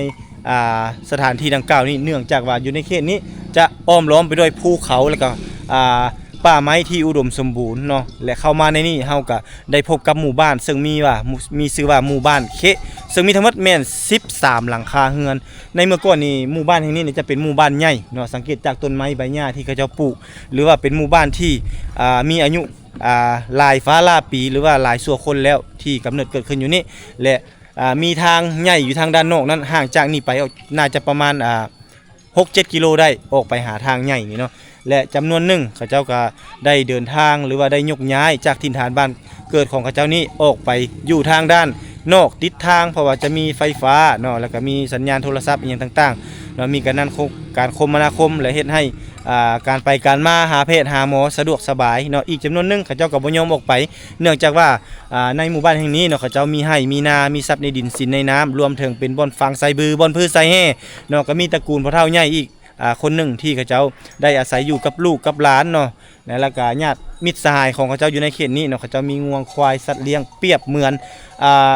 ອ່າ ສະຖານທີ່ດັ່ງກ່າວນີ້ ເນື່ອງຈາກວ່າຢູ່ໃນເຂດນີ້ຈະອ້ອມລ້ອມໄປດ້ວຍພູເຂົາ ແລ້ວກໍ ອ່າ ປ່າໄມ້ທີ່ອຸດົມສົມບູນເນາະ. ແລະ ເຂົ້າມາໃນນີ້ເຮົາກໍໄດ້ພົບກັບໝູ່ບ້ານ ເຊິ່ງມີວ່າ ມີຊື່ວ່າໝູ່ບ້ານເຄະ ເຊິ່ງມີທັງໝົດແມ່ນສິບສາມຫຼັງຄາເຮືອນ. ໃນເມື່ອກ່ອນນີ້ໝູ່ບ້ານແຫ່ງນີ້ຈະເປັນໝູ່ບ້ານໃຫຍ່ເນາະ ສັງເກດຈາກຕົ້ນໄມ້ໃບຫຍ້າທີ່ເຂົາເຈົ້າປູກ ຫຼືວ່າເປັນໝູ່ບ້ານທີ່ ອ່າ ມີອາຍຸ ອ່າ ຫຼາຍຟ້າຫຼາຍປີ ຫຼືວ່າຫຼາຍຊົ່ວຄົນແລ້ວທີ່ກຳເນີດເກີດຂຶ້ນຢູ່ນີ້ ແລະ ອ່າ ມີທາງໃຫຍ່ຢູ່ທາງດ້ານນອກນັ້ນ ຫ່າງຈາກນີ້ໄປອອກ ໜ້າຈະປະມານ ອ່າ ຫົກເຈັດກິໂລໄດ້ ອອກໄປຫາທາງໃຫຍ່ນີ້ເນາະ. ແລະ ຈຳນວນໜຶ່ງເຂົາເຈົ້າກໍໄດ້ເດີນທາງ ຫຼືວ່າໄດ້ຍົກຍ້າຍຈາກຖິ່ນຖານບ້ານເກີດຂອງເຂົາເຈົ້ານີ້ ອອກໄປຢູ່ທາງດ້ານນອກຕິດທາງ ເພາະວ່າຈະມີໄຟຟ້າເນາະ ແລ້ວກໍມີສັນຍານໂທລະສັບອີ່ຫຍັງຕ່າງໆເນາະ ມີການນັ້ນ ການຄົມມະນາຄົມ ແລະ ເຮັດໃຫ້ ອ່າ ການໄປການມາຫາແພດຫາໝໍສະດວກສະບາຍເນາະ. ອີກຈຳນວນໜຶ່ງເຂົາເຈົ້າກໍບໍ່ຍອມອອກໄປ ເນື່ອງຈາກວ່າ ອ່າ ໃນໝູ່ບ້ານແຫ່ງນີ້ເນາະ ເຂົາເຈົ້າມີໄຮ່ມີນາ ມີຊັບໃນດິນສິນໃນນ້ຳ ລວມເຖິງເປັນບ່ອນຝັງສາຍບື ບ່ອນຜືສາຍແຮ່ເນາະ. ກໍມີຕະກູນພໍ່ເຖົ້າໃຫຍ່ອີກ ອ່າ ຄົນໜຶ່ງທີ່ເຂົາເຈົ້າໄດ້ອາໄສຢູ່ກັບລູກກັບຫຼານເນາະ ແລະ ແລ້ວກໍຍາດມິດສະຫາຍຂອງເຂົາເຈົ້າຢູ່ໃນເຂດນີ້ເນາະ ເຂົາເຈົ້າມີງົວຄວາຍສັດລ້ຽງປຽບເໝືອນ ອ່າ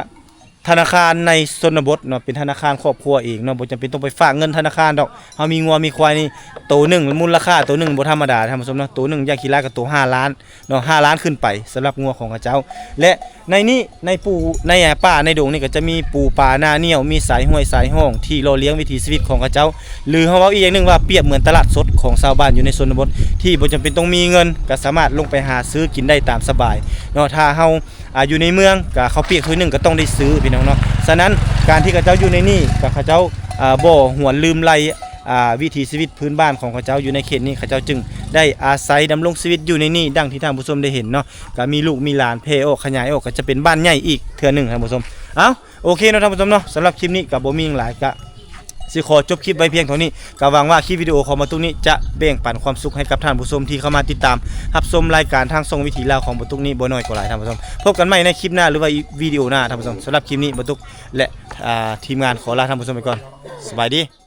ທະນາຄານໃນຊົນນະບົດເນາະ ເປັນທະນາຄານຄອບຄົວເອງເນາະ ບໍ່ຈຳເປັນຕ້ອງໄປຝາກເງິນທະນາຄານດອກ. ເຮົາມີງົວມີຄວາຍນີ້ ໂຕໜຶ່ງ ມູນລະຄ່າໂຕໜຶ່ງບໍ່ທຳມະດາ ທ່ານຜູ້ຊົມເນາະ ໂຕໜຶ່ງຢ່າງຂີ້ຮ້າຍກໍໂຕຫ້າລ້ານເນາະ ຫ້າລ້ານຂຶ້ນໄປ ສຳລັບງົວຂອງເຂົາເຈົ້າ. ແລະ ໃນນີ້ ໃນປູ ໃນປ່າໃນດົງນີ້ກໍຈະມີປູປາໜ້າໜ້ຽວ ມີສາຍຫ້ວຍສາຍຮ່ອງທີ່ຫຼໍ່ລ້ຽງວິຖີຊີວິດຂອງເຂົາເຈົ້າ ຫຼື ເຮົາເວົ້າອີກຢ່າງໜຶ່ງວ່າປຽບເໝືອນຕະຫຼາດສົດຂອງຊາວບ້ານຢູ່ໃນຊົນນະບົດ ທີ່ບໍ່ຈຳເປັນຕ້ອງມີເງິນ ກໍສາມາດລົງໄປຫາຊື້ກິນໄດ້ຕາມສະບາຍເນາະ. ຖ້າເຮົາ ອ່າ ຢູ່ໃນເມືອງ ກະເຂົ້າປຽກຖ້ວຍໜຶ່ງກໍຕ້ອງໄດ້ຊື້ ພີ່ນ້ອງເນາະ. ສະນັ້ນ ການທີ່ເຂົາເຈົ້າຢູ່ໃນນີ້ ກະເຂົາເຈົ້າ ອ່າ ບໍ່ຫວນລືມໄລ່ ອ່າ ວິຖີຊີວິດພື້ນບ້ານຂອງເຂົາເຈົ້າຢູ່ໃນເຂດນີ້ ເຂົາເຈົ້າຈຶ່ງໄດ້ອາໄສດຳລົງຊີວິດຢູ່ໃນນີ້ ດັ່ງທີ່ທ່ານຜູ້ຊົມໄດ້ເຫັນເນາະ. ກະມີລູກມີຫຼານແຜ່ອອກຂະຫຍາຍອອກ ກໍຈະເປັນບ້ານໃຫຍ່ອີກເທື່ອໜຶ່ງ ທ່ານຜູ້ຊົມ. ເອົ້າ ໂອເຄເນາະ ທ່ານຜູ້ຊົມເນາະ ສຳລັບຄລິບນີ້ກໍບໍ່ມີຫຍັງຫຼາຍ ກະ ຊິຂໍຈົບຄລິບໄວ້ພຽງເທົ່ານີ້. ກໍຫວັງວ່າຄລິບວິດີໂອຂອງບ່າວຕຸກນີ້ຈະແບ່ງປັນຄວາມສຸກໃຫ້ກັບທ່ານຜູ້ຊົມທີ່ເຂົ້າມາຕິດຕາມຮັບຊົມລາຍການທາງຊ່ອງວິຖີລາວຂອງບ່າວຕຸກນີ້ບໍ່ໜ້ອຍກໍຫຼາຍ ທ່ານຜູ້ຊົມ. ພົບກັນໃໝ່ໃນຄລິບໜ້າ ຫຼືວ່າວິດີໂອໜ້າ ທ່ານຜູ້ຊົມ. ສຳລັບຄລິບນີ້ ບ່າວຕຸກ ແລະ ອ່າ ທີມງານຂໍລາທ່ານຜູ້ຊົມໄປກ່ອນ. ສະບາຍດີ.